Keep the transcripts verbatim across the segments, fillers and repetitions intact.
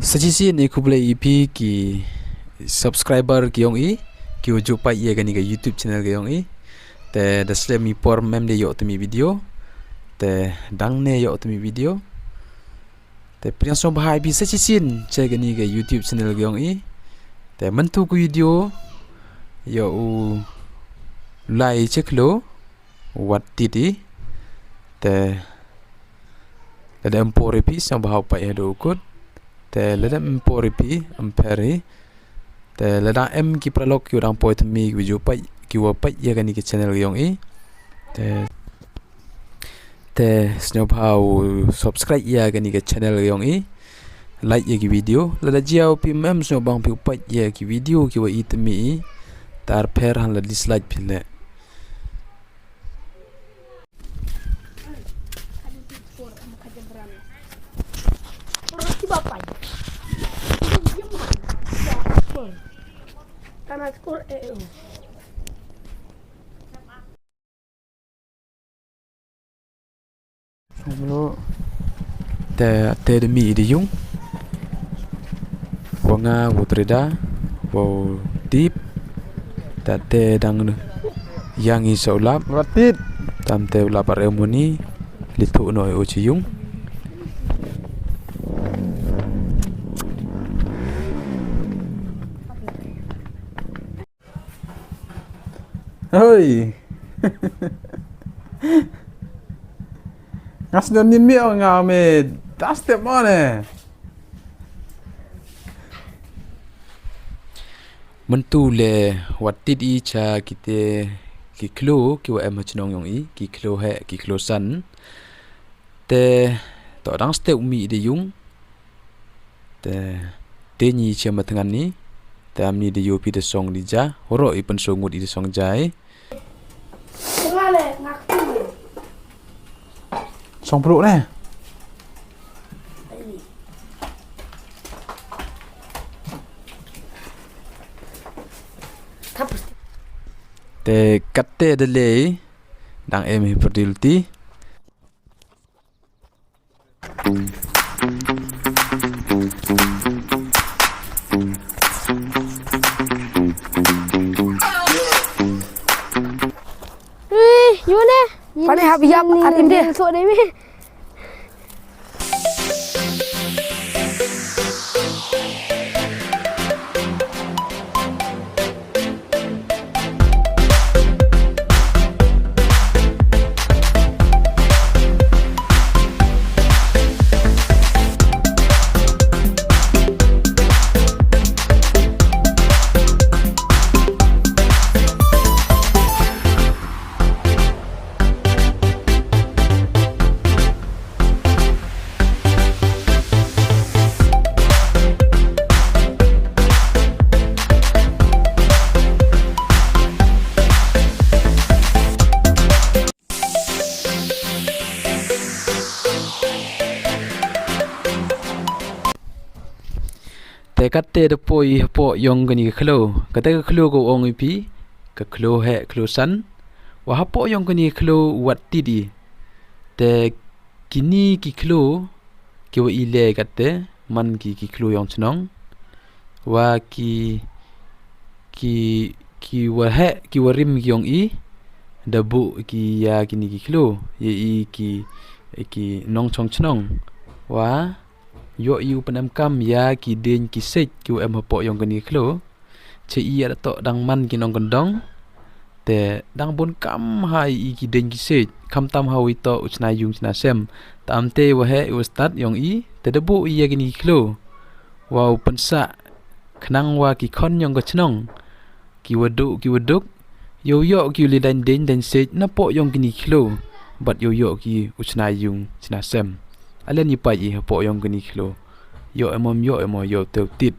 Sa chisien i khublei i phi ki subscriber ki yong i, ki wa ju pait ya kani ka YouTube channel ka yong i. Te da slem i por mem de yoh timi video. Te dang ne yoh timi video. Te pdiang sngewbha i phi sa chisien cha kani ka YouTube channel ka yong i. Te mynta ka video yow lai cha khloo wat tit i. Te lada em por i phi sngewbha u pait hadooh u kut. Te lada em por i phi em pher i. Te lada em ki paralok ki wa dang poi thymme ki wa ju pait, ki wa pait ya kani ka channel ka yong i. Te, te sngewbha u subscribe ya kani ka channel ka yong i. Like ya ki video. Lada jia u phi mem sngewbha phi u pait ya ki video ki wa i thymme i. Te ar pher han la dislike phi le. Te, te da mih i da yung. Wa nga, wa u Treda, wa u Tip. Te, te dang nu. Yang i sa u lap. Wa Tip. Tam te u lap ar em u ni. Li tu no i u chi yung. Hoi. Ngas don nin mi ong nga me das te mo ne. Mynta le wat tit i cha kite ki khloo ki wa em ha chnong yong i, ki khloo heh, ki khloo san. Te, to dang step u mih da yung. Te, te ni cha ma thngan ni. Te am ni da yoh phi da song di ja. Horo i pynsong ngut i da song ja i. Song plu ne. Te katte da le dang em hi perdil ti. Ui, yu ne? Pane hap yap atim de. So de mi. Te katte da poi hapoh yong kani ka khloo. Katte ka khloo ka ong i phi, ka khloo heh, khloo san. Wa hapoh yong kani ka khloo wat tit i. Te kini ki khloo, ki wa i le katte, man ki ki khloo yong chnong. Wa ki, ki, ki wa heh, ki wa rim ki yong i, da buh ki ya kini ki khloo, ya i ki, ki nongchong chnong. Wa yoh i u pynemkam ya ki dieñ ki siej ki wa em hapoh yong kani ka khloo. Che i ya da toh dang man ki nongkyndong. Te dang bun kam ha i ki dieñ ki siej. Khamtam ha u i toh u chna yung chna sem. Tam te wa heh i wa stad yong i. Te da buh i ya kini ki khloo. Wa u pynsah khnang wa ki khon yong ka chnong. Ki wa duk, ki wa duk. Yow yoh ki u li dang dieñ dang siej napoh yong kini ki khloo. Bad yow yoh ki u chna yung chna sem. Alen i pait i hapoh yong kini ki khloo. Yoh em om yoh em o yoh te u tit.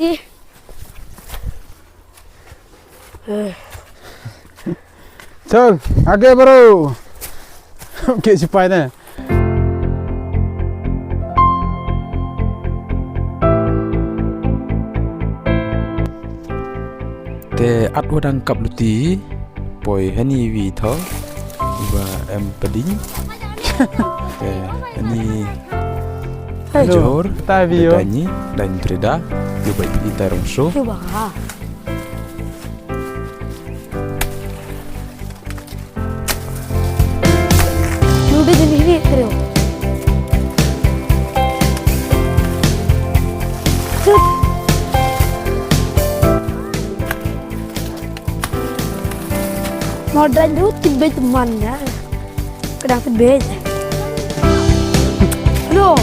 Ih. Eh. Chal, age bro. Ke sipai ne. Te at wa dang kap luti, poi hani wi tho, iwa em pading. Te hani Hey, Johor, tai wi yo. Dani, dan treda, yu bai pili tai rong so. Yu ba. Lu de jini ni, creo. Sut. Modern tu tibet man ya. Kadang tibet. Aduh.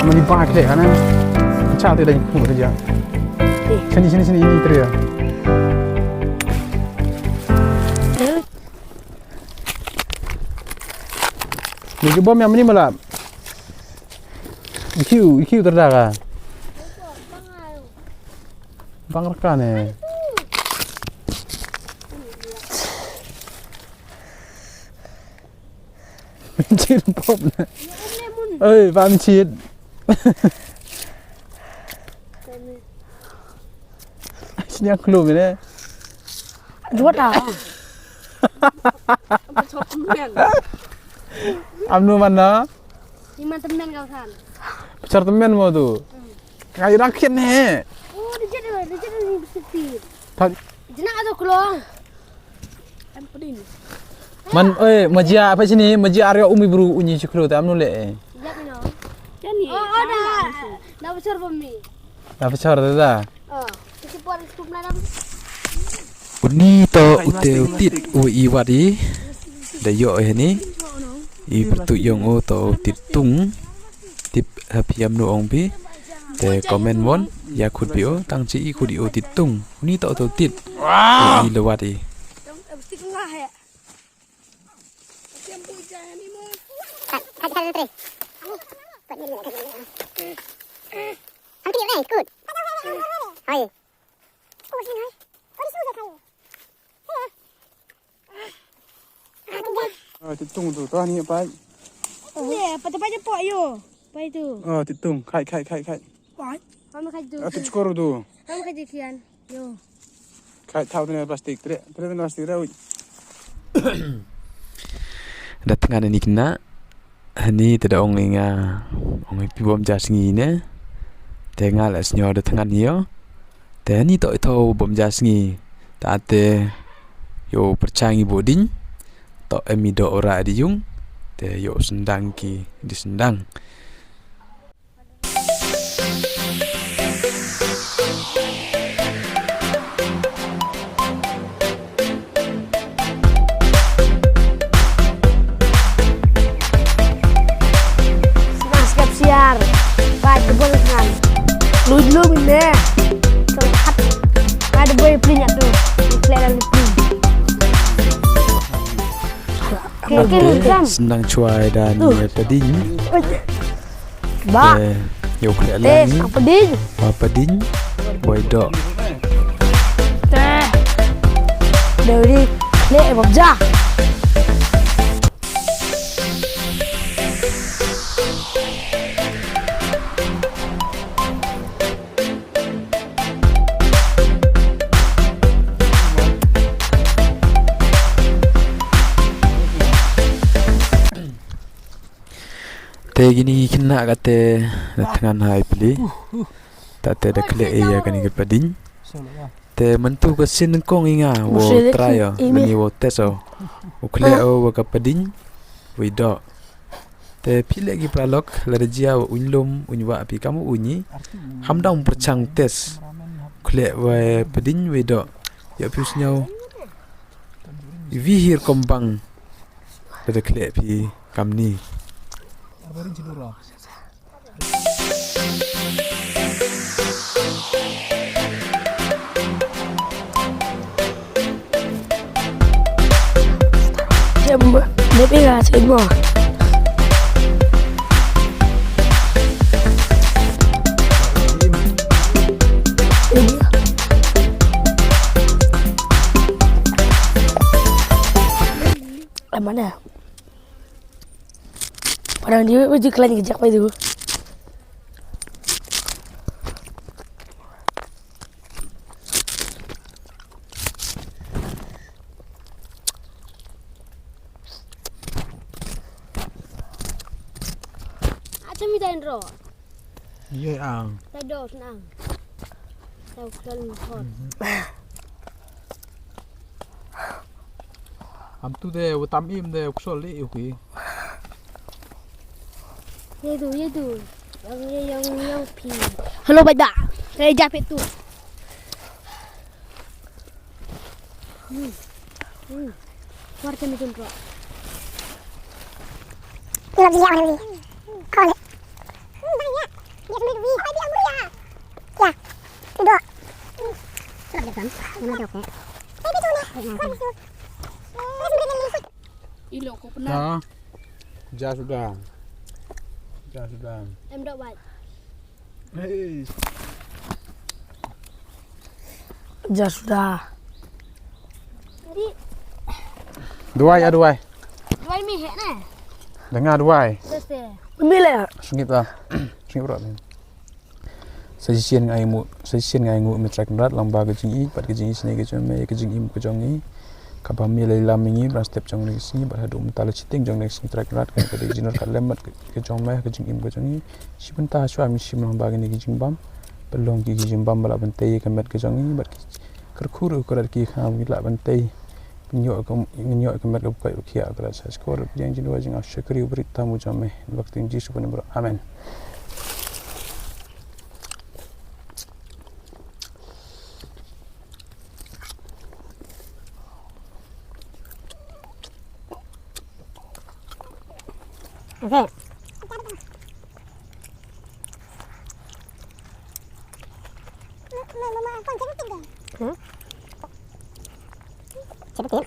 Mani bang kre kana. Cha te dai pu te ja. Sini, sini, sini, ini tere. Ni ke bom yang mani malap. Ikiu, ikiu terdaga. Bang rekan eh. Mencit pop na. Oi, bang mencit. Sini aku lu mene. Juat ah. Am nu man na? Iman temen kau san. Besar temen mo tu. Ngai rakit ne. Oh, dia jadi, dia jadi ni bersepit. Jenak tu kelong. Man, oi, majia apa sini? Majia arya umi bru unyi chuklo ta amnu le. Jadi no. Jadi. Oh, oh, dah. Dah besar bumi. Dah besar dah. Oh, isi puan scoop na dah. Uni to ute utit u i wadi. Da yo he ni. I pertu yong u to utit tung. Tip ha phi amnu ong phi. Te comment mon ya khut phi o tang chi i khut i o tit tung. Uni to to tit. I lewat i. Kat, kat, kat, kat. Kat ni, kat ni. Ang kiri, eh, good. Hai. Ah, titung tu, tu ni pai. Ye, pa tu pai je pok yo. Pai tu. Ah, titung, khai, khai, khai, khai. Pai. Mama khai tu. Ah, tu chukor tu. Mama khai je kian. Yo. Khai thau tu ni plastik, tre, tre tu plastik, tre, ui. Da tngan ni kena. Hani te da ong i nga, ong i phi bom ja sngi ne. Te nga la sñiaw da thngan hi o. Te hani toh i thaw bom ja sngi. Ta te yow pyrchang i bodiñ. Toh em i doh ora di yung. Te yow sendang ki di sendang. Snas kap siar. Bai, tebol ngan. Lui dulu mine. Terhat. Bai, de boy pli nyatu. Kle dan pli. Oke, oke, oke. Sendang chuai dan ya padiñ. Ba. Eh, yow khleh lang. Te, ni. Apa ding? Apa ding? Boy dok. Te. Dari khleh bom ja. Te kini khynnah kate da thngan ha i pli. Tate da khleh ya kani ka padiñ. Te myntu ka sien kong i nga wow try o, mani wow test o. U khleh o wa ka padiñ, wi doh. Te phi leh ki paralok, lada jia wa uñ lum, uñ wah phi kam u uñ i, ham dang pyrchang test. Khleh wa pdiñ wa doh, yoh phi u sñiaw. I wi hi rukom bang, lada khleh phi kamni. Maybe that's it more. Em mana? Parang di, di klan ki jak pai tu. Acha mi tain ro. Ye ang. Tai dos nang. Tai klol mi khot. Am tu de, wa tam im de, u ksol le, u ki. Ye du, ye du. Yang, ye, yang, yang pi. Hello, bai da. Eh, ja pe tu. Hmm. Hmm. War ke mi jun ro. Ye la ji ya, wan wi. Kol. Hmm, bai ya. Ye mi wi. Bai ya, wi ya. Ya. Tudo. Ilo ko pernah. Nah. Ja suda. Ja suda. Em dok bai. Hei. Ja suda. Di. Duai ya duai. Duai mi heh ne. Dengar duai. Sese. Mi le. Sngip ta. Sngip rat ni. Sa chisien nga i mu, sa chisien nga i ngu mi Trai Kynrad lang ba ka jingïeit, bad ka jingïeit sne ka jong me, ka jingim ka jong i. Ka bam mi lai lam mi ngi, bran step jong ni sngi, bad haduh mynta la chiting jong ni sngi Trai Kynrad, ka ka dei jingnor ka lem bad ka jong me, ka jingim ka jong i. Shi bynta ha shwa mi shim lang ba ka ni ka jingbam, bad long ki ka jingbam ba la ban tei ka met ka jong i, bad ki kyrkhu ruh ka rat ki kha mi la ban tei. Nyoh ka, nyoh ka met ka bukai u khia ka rat sa skor, yang jingdua jingau shakri u brit tam u jong me, bak ting Jisu pynbro. Amen. Okay. Hmm? Cepat ya.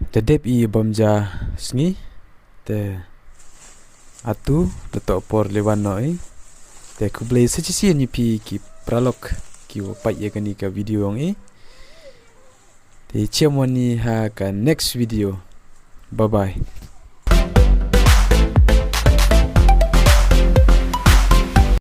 Te dep i bam ja sngi, te atu, te toh por liwan noh i. Te khublei sa chisien i phi ki paralok ki wa pait ya kani ka video yong i. Te chiam wan i ha ka next video. Bye bye.